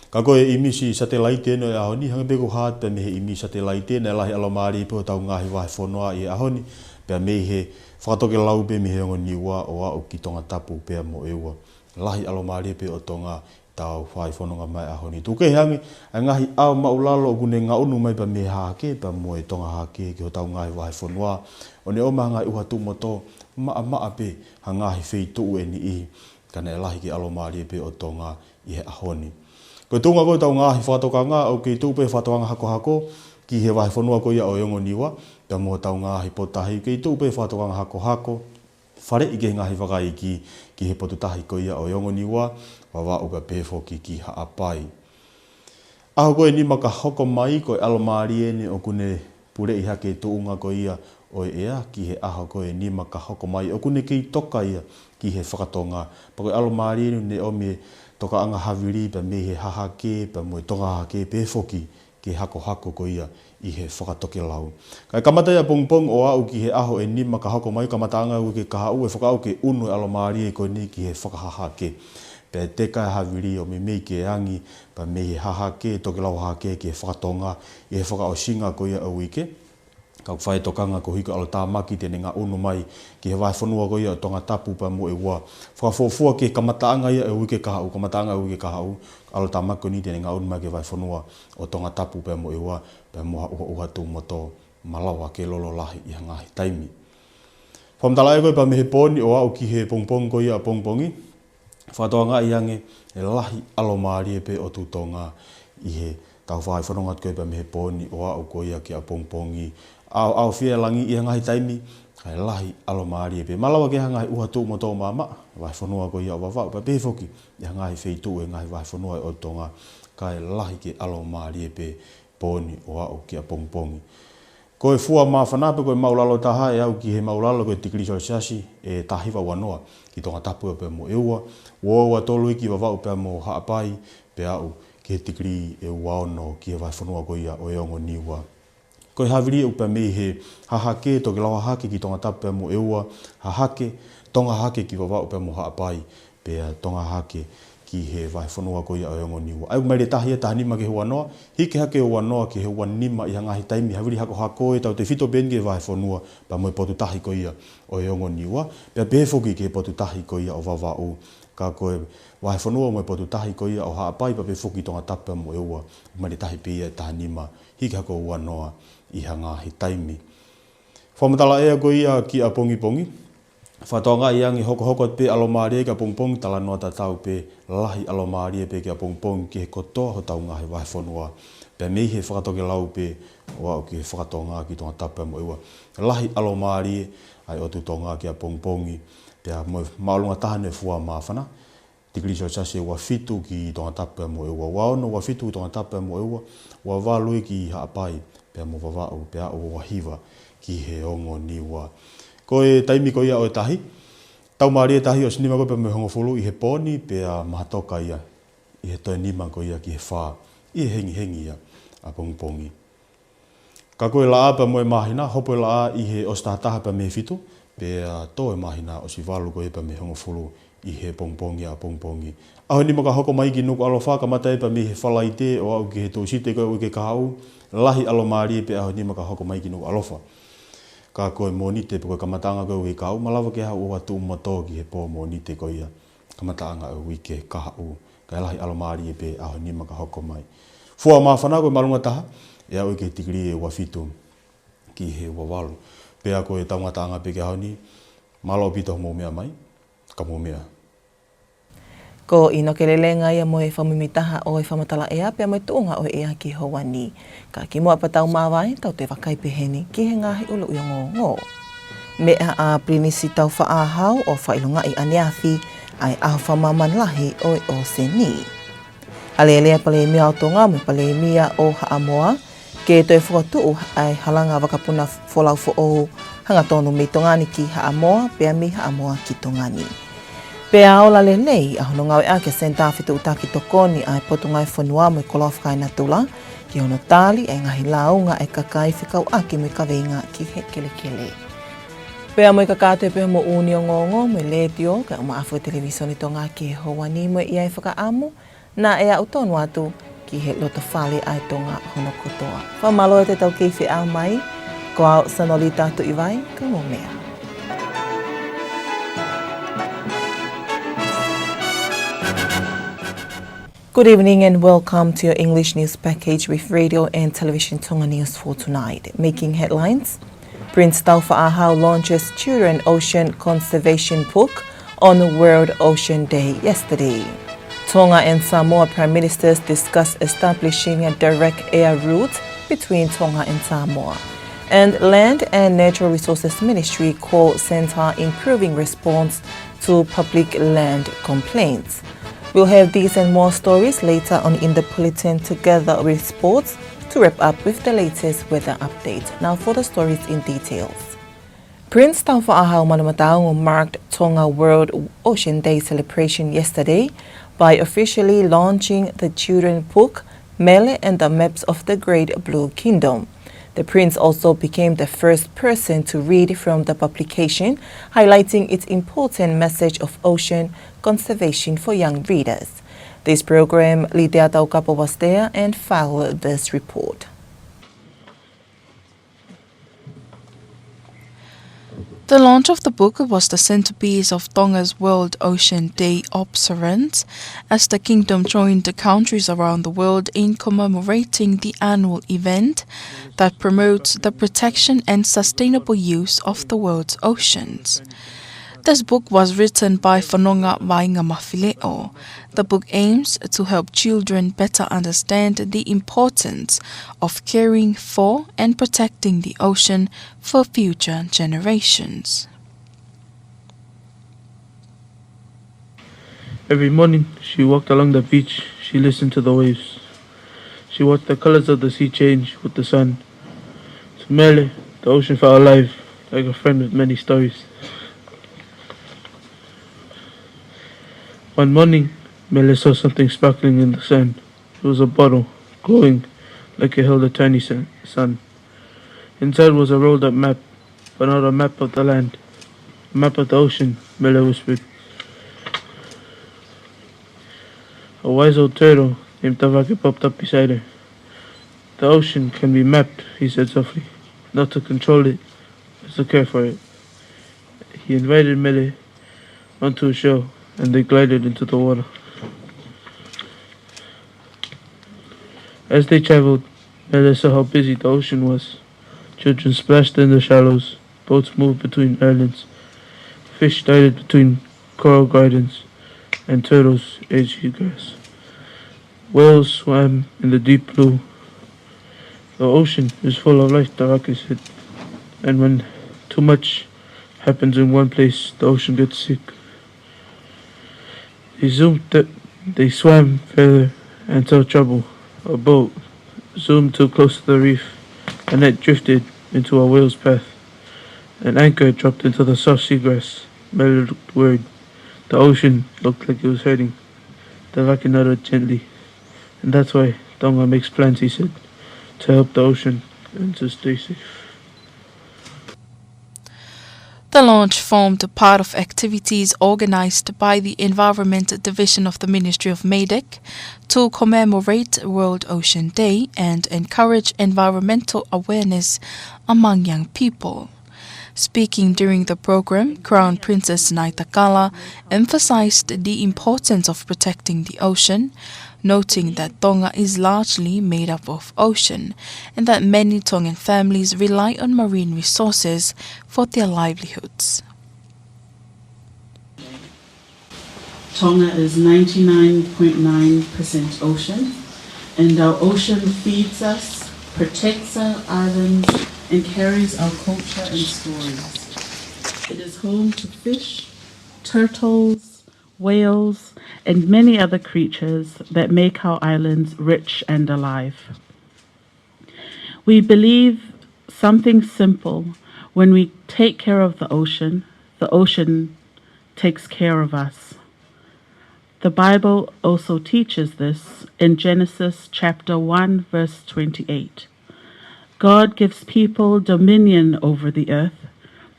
Ka ko e ʻīmisi satelaite ʻo e ʻaho ni, hangē pē ko e hā atu pē mei he ʻīmisi satelaite, naʻe lahi ʻalomālie pē hotau ngaahi vahefonua ʻi he ʻaho ni, pea mei he fakatokelau pē mei he ongo Niua ʻo aʻu ki Tongatapu pea mo ʻEua. Lahi ʻalomālie pē ʻo Tonga ʻi heʻetau fai fononga mai he ʻaho ni. Tuku kehe ange ʻa e ngaahi ʻao māʻulalo ʻoku ne ngaʻunu mai pea mei he hahake, pea mo e Tonga hahake ki hotau ngaahi vahefonua, ʻo ne ʻomai ha ngaahi ʻuha tuʻumotu, maʻamaʻa pē ha ngaahi feituʻu ʻe niʻihi, ka naʻe lahi ke ʻalomālie pē ʻo Tonga ʻi he ʻaho ni. Ko e tuʻunga ko ē ʻetau ngaahi fakatokanga, ʻoku kei tuʻu pē fakatokanga hakohako ki he vahefonua ko ia ʻo e ongo Niua, pea mo hotau ngaahi potutahi, kei tuʻu pē fakatokanga hakohako, faleʻi ki he ngaahi fakaikiiki ki he potutahi ko ia ʻo e ongo Niua, Vavaʻu pea pehē foki ki Haʻapai. ʻAho ko ē ʻe nima ka hoko mai, ko e ʻalomālie eni ʻoku ne puleʻi hake e tuʻunga ko ia ʻo e ʻea ki he ʻaho ko ē ʻe nima ka hoko mai, ʻoku ne kei toka ia ki he fakatonga. Pea ko e ʻalomālie eni ʻoku ne ʻomi e tokaʻanga havili pea mei he hahake, pea mo e tonga hahake, pehē foki ki he hakohako ko ia ʻi he fakatokelau. Kae kamata ia ʻapongipongi ʻo aʻu ki he ʻaho ʻe nima ka hoko mai, kamataʻanga uike kahaʻu, ʻe fakaʻau ke ʻunu e ʻalomālie ko eni ki he fakahahake. Pea ʻe teka e havili ʻo meimei ki he angi, pea mei he hahake, tokelau hahake ki he fakatonga, ʻi he fakaʻosinga ko ia ʻo e uike. Ka ʻoku fai e tokanga koeʻuhi ko e ʻalotāmaki te ne ngaʻunu mai ki he vahefonua ko ia ʻo Tongatapu pea mo ʻEua. Fakafuofua ki he kamataʻanga ia ʻo e uike kahaʻu, kamataʻanga ʻo e uike kahaʻu, ʻalotāmaki ko eni te ne ngaʻunu mai ki he vahefonua ʻo Tongatapu pea mo ʻEua, pea mo ha ʻuhaʻuha tuʻu motu, malava ke lolo lahi ʻi ha ngaahi taimi. Fakamatala ʻe ko ē pea mei he pō ni ʻo aʻu ki he pongipongi ko ia ʻapongipongi, fakatokangaʻi ange ʻe lahi ʻalomālie pē ʻo Tuʻi Tonga ʻi heʻetau fai fononga atu ko ē pea mei he pō ni ʻo aʻu ko ia ki ʻapongipongi. ʻAo, ʻaofia e langi ʻi ha ngaahi taimi, kae lahi ʻalomālie pē. Malava ke ʻi ai ha ngaahi ʻuha tuʻu motu maʻamaʻa, vahefonua ko ia ʻo Vavaʻu, pea pehē foki ʻi ha ngaahi feituʻu ʻi he ngaahi vahefonua ʻo Tonga, kae lahi ke ʻalomālie pē pō ni ʻo aʻu ki ʻapongipongi. Ko e fua māfana pe ko e māʻulalo taha ʻe aʻu ki he māʻulalo ko e tikilī selesiasi ʻe taha hiva ua noa ki Tongatapu pea mo ʻEua, ua ua tolu ia ki Vavaʻu pea mo Haʻapai, pea aʻu ki he tikilī ʻe ua ono ki he vahefonua ko ia ʻo e ongo Niua. Ko e havili ʻoku pea mei he hahake, tokelau hahake ki Tongatapu pea mo ʻEua, hahake, tonga hahake ki Vavaʻu pea mo Haʻapai, pea tonga hahake ki he vahefonua ko ia ʻo e ongo Niua. ʻA ia ʻoku maile tahi ia, taha nima ki he ua noa, hiki hake ua noa ki he ua nima ʻi ha ngaahi taimi, havili hakohako ʻe tautefito pē eni ki he vahefonua pea mo e potutahi ko ia ʻo e ongo Niua, pea pehē foki ki he potutahi ko ia ʻo Vavaʻu. Ka ko e vahefonua mo e potutahi ko ia ʻo Haʻapai pea pehē foki Tongatapu pea mo ʻEua, ʻoku maile tahi pē ia, taha nima, hiki hake ua noa ʻi ha ngaahi taimi. Fakamatala ʻea ko ia ki ʻapongipongi, fakatokangaʻi ange hokohoko atu pē ʻalomālie ki ʻapongipongi, talanoa tatau pē, lahi ʻalomālie pē ki ʻapongipongi ki he kotoa hotau ngaahi vahefonua. Pea mei he fakatokelau pē ʻo aʻu ki he fakatonga ki Tongatapu pea mo ʻEua. Lahi ʻalomālie ʻa e ʻotu Tonga ki ʻapongipongi, pea mo e māʻolunga taha ʻene fua māfana, tikilī selesiasi ʻe ua fitu ki Tongatapu pea mo ʻEua, ua ono, ua fitu ki Tongatapu pea mo ʻEua, ua valu ia ki Haʻapai pea mo Vavaʻu, pea aʻu ua hiva ki he ongo Niua. Ko e taimi ko ia ʻo e tahi, tau mālie tahi ʻosi nima ko ē pea mo e hongofulu ʻi he pō ni, pea mahatoka ia ʻi he toe nima ko ia ki he fā ʻi he hengihengi ia ʻapongipongi. Ka ko e laʻā pea mo e māhina, hopo e laʻā ʻi he ʻosi taha taha pea mei he fitu, pea tō e māhina ʻosi valu ko ia pea mei he hongofulu ʻi he pongipongi ʻapongipongi. ʻAho ʻe nima ka hoko mai ki Nukuʻalofa, kamata ia pea mei he Falaite ʻo aʻu ki he Tūsite ko ia ʻo e uike kahaʻu, lahi ʻalomālie pē ʻaho ʻe nima ka hoko mai ki Nukuʻalofa. Ka ko e Mōnite pe ko e kamataʻanga ko ia ʻo e uike kahaʻu, malava ke ʻi ai ha ʻuha tuʻu motu ki he pō Mōnite ko ia, kamataʻanga ʻo e uike kahaʻu, kae lahi ʻalomālie pē ʻaho ʻe nima ka hoko mai. Fua māfana ko e māʻolunga taha, ʻe aʻu ia ki he tikilī ʻe ua fitu ki he ua valu. Pea ko e tau ngataʻanga pē ki he ʻaho ni, mālō ʻaupito hoʻomou meʻa mai, ka mou meʻa. Ko ʻInoke Lelenga ia mo e fakamuimuitaha ʻo e fakamatala ʻea pea mo e tuʻunga ʻo e ʻea ki he houa ni. Ka kimuʻa pea tau māvae, tau toe vakai pehē ni ki he ngaahi ʻuluʻi ongoongo. Meʻa ʻa Pilinisi Taufaʻahau ʻo fakaʻilongaʻi ʻaneafi ʻa e ʻaho fakamāmani lahi ʻo e ʻōseni. Alēlea e Palēmia ʻo Tonga mo e Palēmia ʻo Haʻamoa ke toe fokotuʻu ʻa e halanga vakapuna folau foʻou hangatonu mei Tonga ni ki Haʻamoa, pea mei Haʻamoa ki Tonga ni. Pea ola lelei ʻa hono ngāueʻaki e Senitā Fetuʻutaki Tokoni ʻa e Potungāue Fonua mo e Koloa Fakaenatula ki hono tali e ngaahi lāunga e kakai fekauʻaki mo e kaveinga ki he kelekele. Pea mo e kakato pē mo e ʻū ongoongo mei he Letiō kae ʻumaʻā foki e Televīsone Tonga ki he houa ni, mo e ʻi ai e fakaʻamu naʻe aʻu tonu atu ki he loto fale ʻa e Tonga hono kotoa. Fakamālō atu ʻetau kei feʻao mai, ko au Sanolita Tuʻivai, ka mou meʻa. Good evening and welcome to your English news package with Radio and Television Tonga News for tonight. Making headlines. Prince Taufaʻahau launches Children Ocean Conservation Book on World Ocean Day yesterday. Tonga and Samoa Prime Ministers discuss establishing a direct air route between Tonga and Samoa. And Land and Natural Resources Ministry call centre improving response to public land complaints. We'll have these and more stories later on in the bulletin, together with sports, to wrap up with the latest weather update. Now for the stories in details. Prince Taufaʻahau Manumataongo marked Tonga World Ocean Day celebration yesterday by officially launching the children book Mele and the Maps of the Great Blue Kingdom. The prince also became the first person to read from the publication, highlighting its important message of ocean conservation for young readers. This program, Lidia Taukapo was there and filed this report. The launch of the book was the centerpiece of Tonga's World Ocean Day observance, as the kingdom joined the countries around the world in commemorating the annual event that promotes the protection and sustainable use of the world's oceans. This book was written by Fononga Vainga Mafileʻo. The book aims to help children better understand the importance of caring for and protecting the ocean for future generations. Every morning, she walked along the beach. She listened to the waves. She watched the colors of the sea change with the sun. To Mele, the ocean felt alive, like a friend with many stories. One morning, Mele saw something sparkling in the sand. It was a bottle, glowing like it held a tiny sun. Inside was a rolled up map, but not a map of the land. A map of the ocean, Mele whispered. A wise old turtle named Tavake popped up beside her. The ocean can be mapped, he said softly, not to control it, but to care for it. He invited Mele onto a shell, and they glided into the water. As they traveled, Mele saw how busy the ocean was. Children splashed in the shallows, boats moved between islands, fish darted between coral gardens, and turtles ate grass. Whales swam in the deep blue. The ocean is full of life, Tavake said. And when too much happens in one place, the ocean gets sick. They zoomed th- they swam further and saw trouble. A boat zoomed too close to the reef, and it drifted into a whale's path. An anchor dropped into the soft seagrass. Mele looked worried. The ocean looked like it was hurting. Tavake nodded gently. And that's why Tonga makes plans, he said, to help the ocean and to stay safe. The launch formed a part of activities organized by the Environment Division of the Ministry of MEIDECC to commemorate World Ocean Day and encourage environmental awareness among young people. Speaking during the program, Crown Princess Naitakala emphasized the importance of protecting the ocean, noting that Tonga is largely made up of ocean and that many Tongan families rely on marine resources for their livelihoods. Tonga is ninety-nine point nine percent ocean, and our ocean feeds us, protects our islands, and carries our culture and stories. It is home to fish, turtles, whales, and many other creatures that make our islands rich and alive. We believe something simple: when we take care of the ocean, the ocean takes care of us. The Bible also teaches this in Genesis chapter one, verse twenty-eight. God gives people dominion over the earth,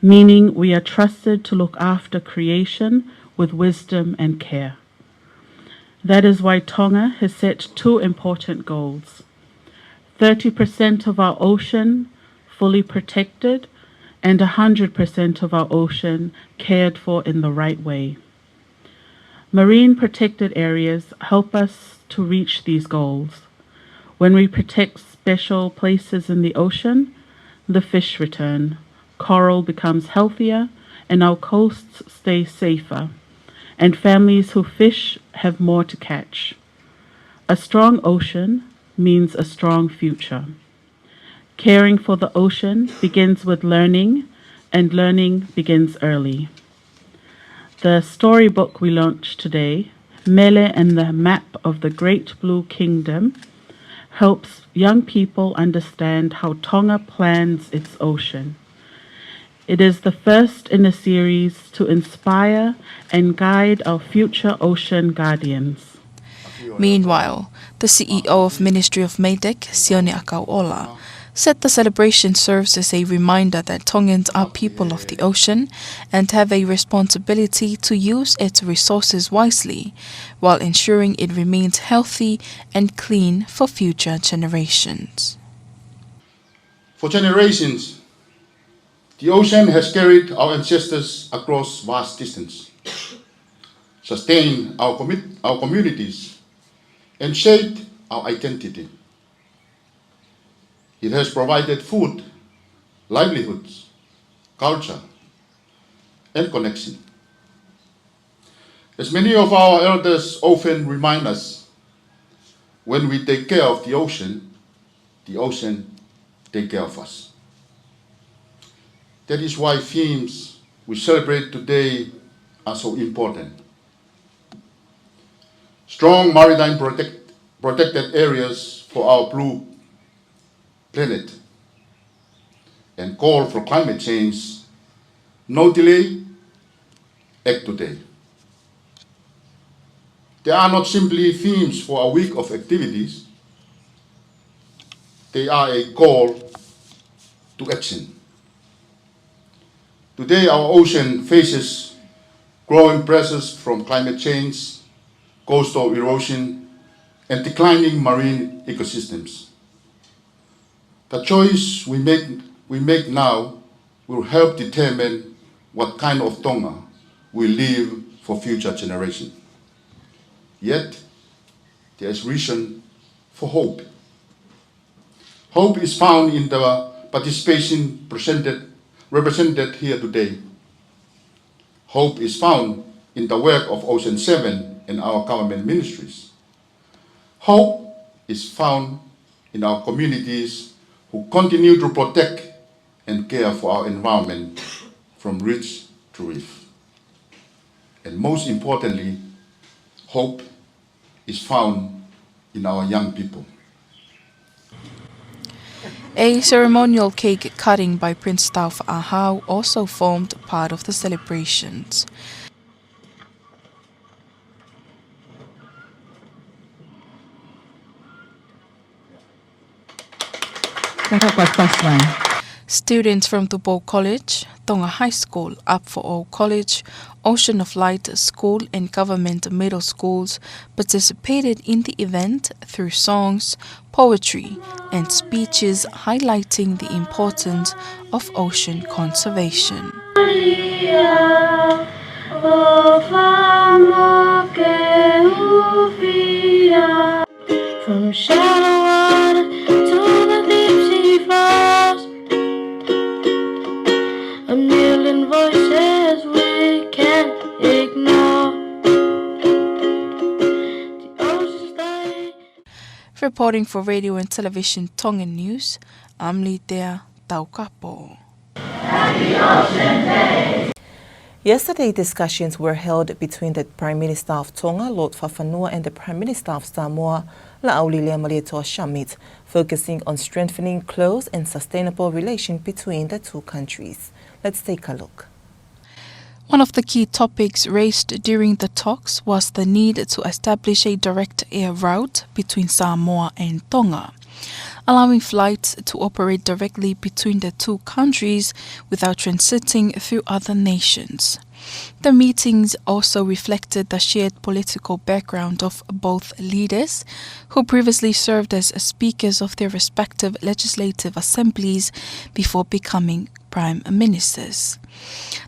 meaning we are trusted to look after creation with wisdom and care. That is why Tonga has set two important goals: thirty percent of our ocean fully protected and one hundred percent of our ocean cared for in the right way. Marine protected areas help us to reach these goals. When we protect special places in the ocean, the fish return, Coral becomes healthier and our coasts stay safer, and families who fish have more to catch. A strong ocean means a strong future. Caring for the ocean begins with learning, and learning begins early. The storybook we launched today, Mele and the Map of the Great Blue Kingdom, helps young people understand how Tonga plans its ocean. It is the first in a series to inspire and guide our future ocean guardians. Meanwhile, the C E O of Ministry of MEIDECC, Sione ʻAkauʻola, said the celebration serves as a reminder that Tongans are people of the ocean and have a responsibility to use its resources wisely while ensuring it remains healthy and clean for future generations. For generations, the ocean has carried our ancestors across vast distance, sustained our, commit, our communities, and shaped our identity. It has provided food, livelihoods, culture, and connection. As many of our elders often remind us, when we take care of the ocean, the ocean take care of us. That is why themes we celebrate today are so important. Strong maritime protect, protected areas for our blue planet and call for climate change, no delay, act today. They are not simply themes for a week of activities, they are a call to action. Today, our ocean faces growing pressures from climate change, coastal erosion, and declining marine ecosystems. The choice we make, we make now will help determine what kind of Tonga we leave for future generation. Yet, there is reason for hope. Hope is found in the participation presented, represented here today. Hope is found in the work of Ocean Seven and our government ministries. Hope is found in our communities who continue to protect and care for our environment from ridge to reef. And most importantly, hope is found in our young people. A ceremonial cake cutting by Prince Tāufaʻāhau also formed part of the celebrations. Students from Tupou College, Tonga High School, Up for All College, Ocean of Light School and Government Middle Schools participated in the event through songs, poetry, and speeches highlighting the importance of ocean conservation. From shallow water to the deep sea floors, a million voices we can't ignore. The ocean's dying. Reporting for Radio and Television Tongan News, I'm Litea Taukapo. Yesterday, discussions were held between the Prime Minister of Tonga, Lord Fakafanua, and the Prime Minister of Samoa, Laʻauli Leuatea Malietoa Schmidt, focusing on strengthening close and sustainable relation between the two countries. Let's take a look. One of the key topics raised during the talks was the need to establish a direct air route between Samoa and Tonga, allowing flights to operate directly between the two countries without transiting through other nations. The meetings also reflected the shared political background of both leaders, who previously served as speakers of their respective legislative assemblies before becoming prime ministers.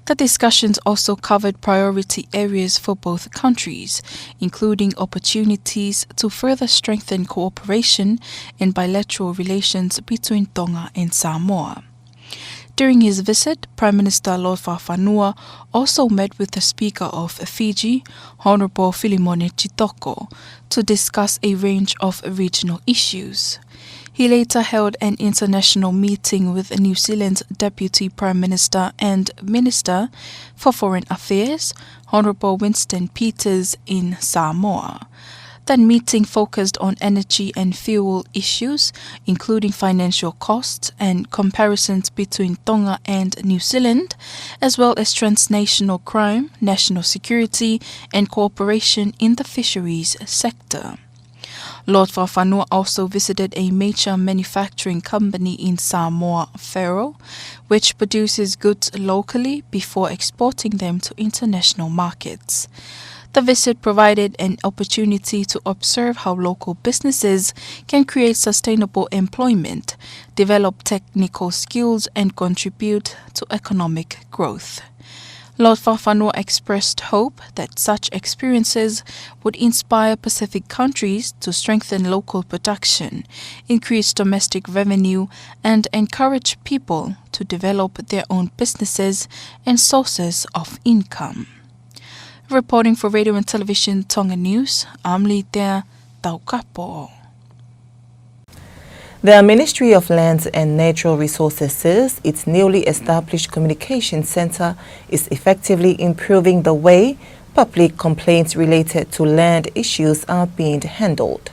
The discussions also covered priority areas for both countries, including opportunities to further strengthen cooperation and bilateral relations between Tonga and Samoa. During his visit, Prime Minister Lord Fakafanua also met with the Speaker of Fiji, Honourable Filimone Jitoko, to discuss a range of regional issues. He later held an international meeting with New Zealand's Deputy Prime Minister and Minister for Foreign Affairs, Honourable Winston Peters, in Samoa. That meeting focused on energy and fuel issues, including financial costs and comparisons between Tonga and New Zealand, as well as transnational crime, national security, and cooperation in the fisheries sector. Lord Fakafanua also visited a major manufacturing company in Samoa, Faro, which produces goods locally before exporting them to international markets. The visit provided an opportunity to observe how local businesses can create sustainable employment, develop technical skills, and contribute to economic growth. Lord Fakafanua expressed hope that such experiences would inspire Pacific countries to strengthen local production, increase domestic revenue, and encourage people to develop their own businesses and sources of income. Reporting for Radio and Television Tonga News, I'm Litea Taukapo. The Ministry of Lands and Natural Resources says its newly established communication centre is effectively improving the way public complaints related to land issues are being handled.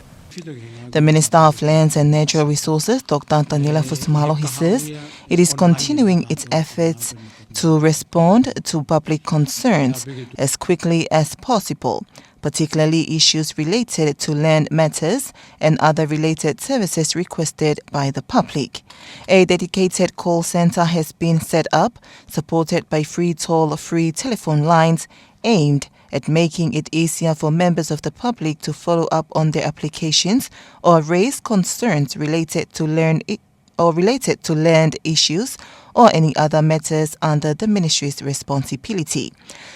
The Minister of Lands and Natural Resources, Doctor Taniela Fusimālohi, says it is continuing its efforts to respond to public concerns as quickly as possible, particularly issues related to land matters and other related services requested by the public. A dedicated call centre has been set up, supported by free toll-free telephone lines, aimed at making it easier for members of the public to follow up on their applications or raise concerns related to land i-, or related to land issues or any other matters under the ministry's responsibility.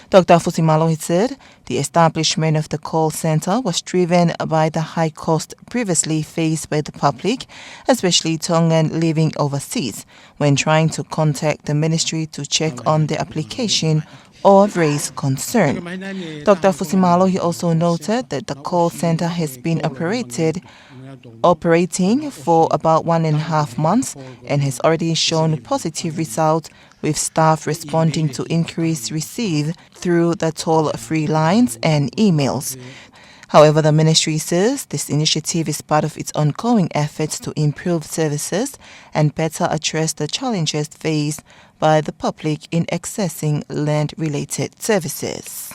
Doctor Fusimālohi said the establishment of the call centre was driven by the high cost previously faced by the public, especially Tongan living overseas, when trying to contact the ministry to check on the application or raise concern. Doctor Fusimālohi also noted that the call centre has been operated, operating for about one and a half months and has already shown positive results, with staff responding to inquiries received through the toll-free lines and emails. However, the ministry says this initiative is part of its ongoing efforts to improve services and better address the challenges faced by the public in accessing land-related services.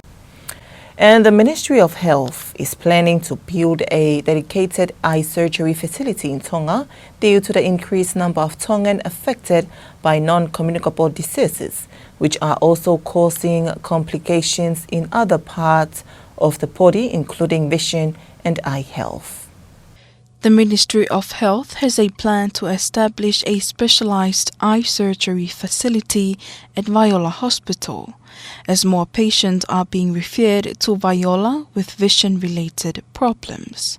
And the Ministry of Health is planning to build a dedicated eye surgery facility in Tonga due to the increased number of Tongan affected by non-communicable diseases, which are also causing complications in other parts of the body, including vision and eye health. The Ministry of Health has a plan to establish a specialized eye surgery facility at Vaiola Hospital, as more patients are being referred to Vaiola with vision-related problems.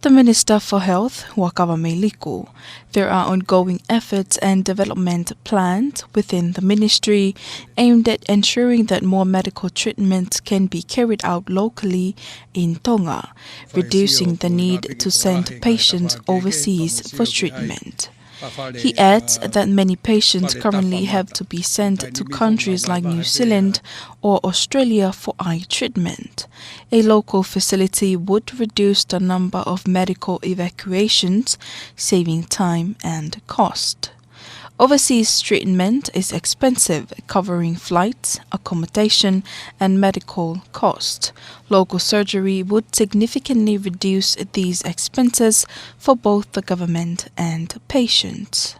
The Minister for Health, Huakava Meiliku, there are ongoing efforts and development planned within the ministry aimed at ensuring that more medical treatments can be carried out locally in Tonga, reducing the need to send patients overseas for treatment. He adds that many patients currently have to be sent to countries like New Zealand or Australia for eye treatment. A local facility would reduce the number of medical evacuations, saving time and cost. Overseas treatment is expensive, covering flights, accommodation, and medical costs. Local surgery would significantly reduce these expenses for both the government and patients.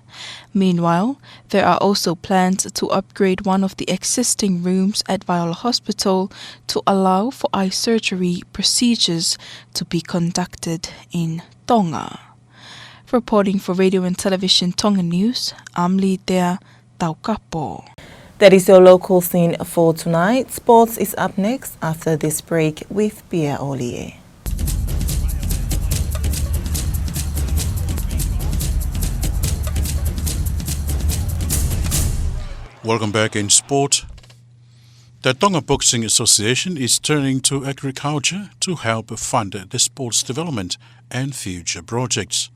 Meanwhile, there are also plans to upgrade one of the existing rooms at Vaiola Hospital to allow for eye surgery procedures to be conducted in Tonga. Reporting for Radio and Television Tonga News, I'm Litea Taukapo. That is your local scene for tonight. Sports is up next after this break with Pierre Olie. Welcome back in sport. The Tonga Boxing Association is turning to agriculture to help fund the sport's development and future projects.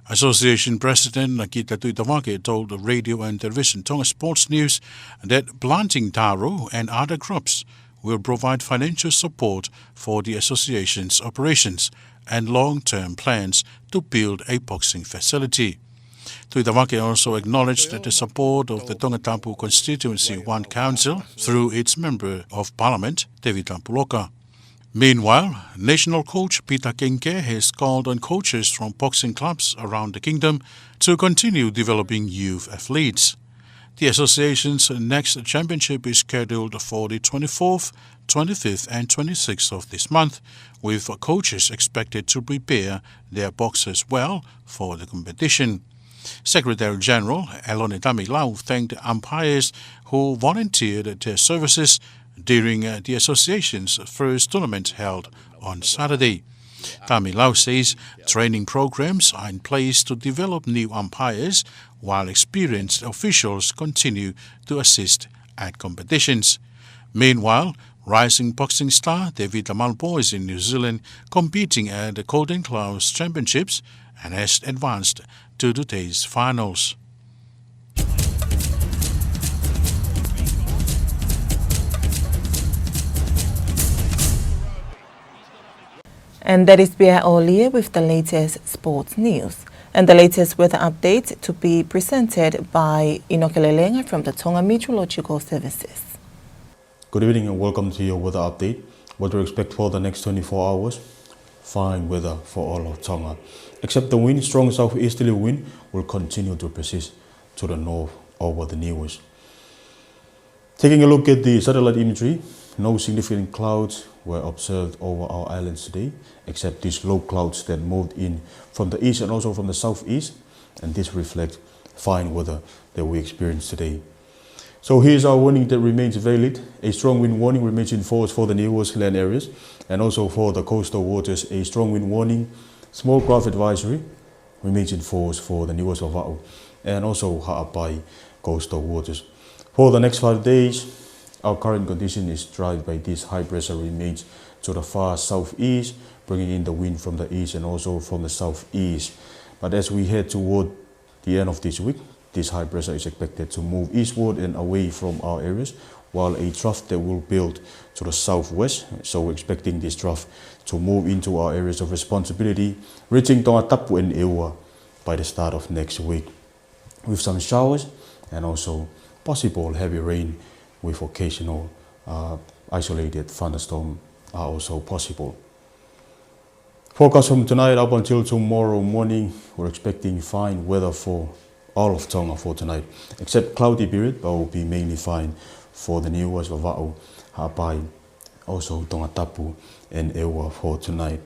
Association President Nakita Tuʻitavake told the Radio and Television Tonga Sports News that planting taro and other crops will provide financial support for the association's operations and long-term plans to build a boxing facility. Tuʻitavake also acknowledged the support of the Tongatapu Constituency One Council through its Member of Parliament, Tevita Puloka. Meanwhile, national coach Peter Kenke has called on coaches from boxing clubs around the kingdom to continue developing youth athletes. The association's next championship is scheduled for the twenty-fourth, twenty-fifth and twenty-sixth of this month, with coaches expected to prepare their boxers well for the competition. Secretary General Elone Tamilau thanked umpires who volunteered their services during, uh, the association's first tournament held on Saturday. Tamilau says training programs are in place to develop new umpires, while experienced officials continue to assist at competitions. Meanwhile, rising boxing star Tevita Malepo is in New Zealand competing at the Golden Gloves Championships and has advanced to today's finals. And that is Pierre Olie with the latest sports news. And the latest weather update to be presented by Inoke Lelenga from the Tonga Meteorological Services. Good evening and welcome to your weather update. What to expect for the next twenty-four hours? Fine weather for all of Tonga. Except the wind, strong southeasterly wind will continue to persist to the north over the Niuas. Taking a look at the satellite imagery, no significant clouds were observed over our islands today, except these low clouds that moved in from the east and also from the southeast, and this reflects fine weather that we experienced today. So here's our warning that remains valid. A strong wind warning remains in force for the Niuas land areas and also for the coastal waters. A strong wind warning, small craft advisory, remains in force for the Niuas, Vavaʻu and also Haʻapai coastal waters. For the next five days, our current condition is dried by this high pressure remains to the far southeast, bringing in the wind from the east and also from the southeast. But as we head toward the end of this week, this high pressure is expected to move eastward and away from our areas, while a trough that will build to the southwest. So we're expecting this trough to move into our areas of responsibility, reaching Tongatapu and ʻEua by the start of next week, with some showers and also possible heavy rain with occasional, uh, isolated thunderstorm are also possible. Forecast from tonight up until tomorrow morning, we're expecting fine weather for all of Tonga for tonight, except cloudy period, but will be mainly fine for the Niuas, Vavaʻu, Haʻapai, also Tongatapu and ʻEua for tonight.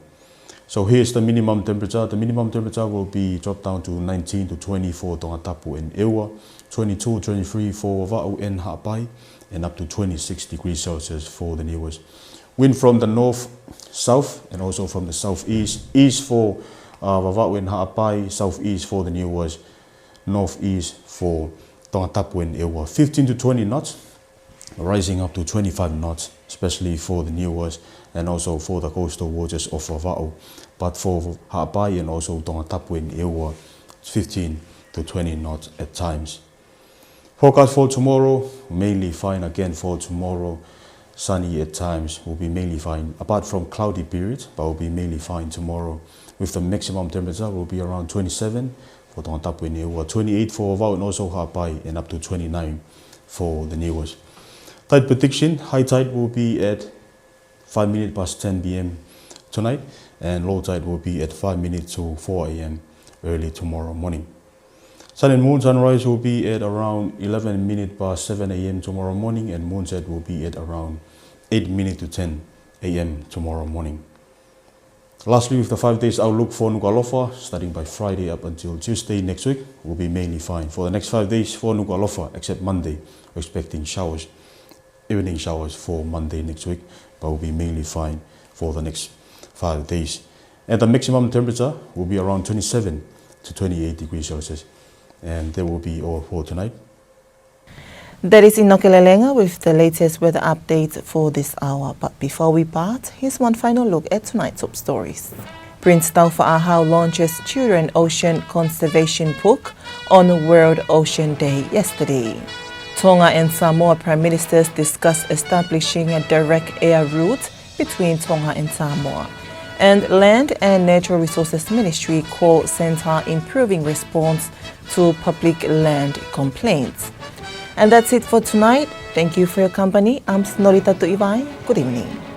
So here's the minimum temperature. The minimum temperature will be dropped down to nineteen to twenty for Tongatapu and ʻEua, twenty-two, twenty-three for Vavaʻu and Haʻapai, and up to twenty-six degrees Celsius for the Niuas. Wind from the north, south, and also from the southeast, east for, uh, Vavaʻu and Haʻapai, southeast for the Niuas, northeast for Tongatapu and ʻEua, fifteen to twenty knots, rising up to twenty-five knots, especially for the Niuas and also for the coastal waters of Vavaʻu. But for Haʻapai and also Tongatapu and ʻEua, fifteen to twenty knots at times. Forecast for tomorrow, mainly fine again for tomorrow. Sunny at times, will be mainly fine, apart from cloudy periods, but will be mainly fine tomorrow, with the maximum temperature will be around twenty-seven for Tongatapu and ʻEua, twenty-eight for Vavaʻu and also Haʻapai, and up to twenty-nine for the Niuas. Tide prediction, high tide will be at five minutes past ten p.m. tonight, and low tide will be at five minutes to four a.m. early tomorrow morning. Sun and moon sunrise will be at around eleven minute past seven a.m. tomorrow morning, and moonset will be at around eight minute to ten a.m. tomorrow morning. Lastly, with the five days outlook for Nukuʻalofa, starting by Friday up until Tuesday next week, will be mainly fine. For the next five days for Nukuʻalofa, except Monday, we're expecting showers, evening showers for Monday next week, but will be mainly fine for the next five days. And the maximum temperature will be around twenty-seven to twenty-eight degrees Celsius. And that will be all for tonight. That is Inoke Lelenga with the latest weather update for this hour. But before we part, here's one final look at tonight's top stories. Prince Taufaʻahau launches Children Ocean Conservation Book on World Ocean Day yesterday. Tonga and Samoa Prime Ministers discuss establishing a direct air route between Tonga and Samoa. And Land and Natural Resources Ministry call centre improving response to public land complaints. And that's it for tonight. Thank you for your company. I'm Norita Tuʻivai. Good evening.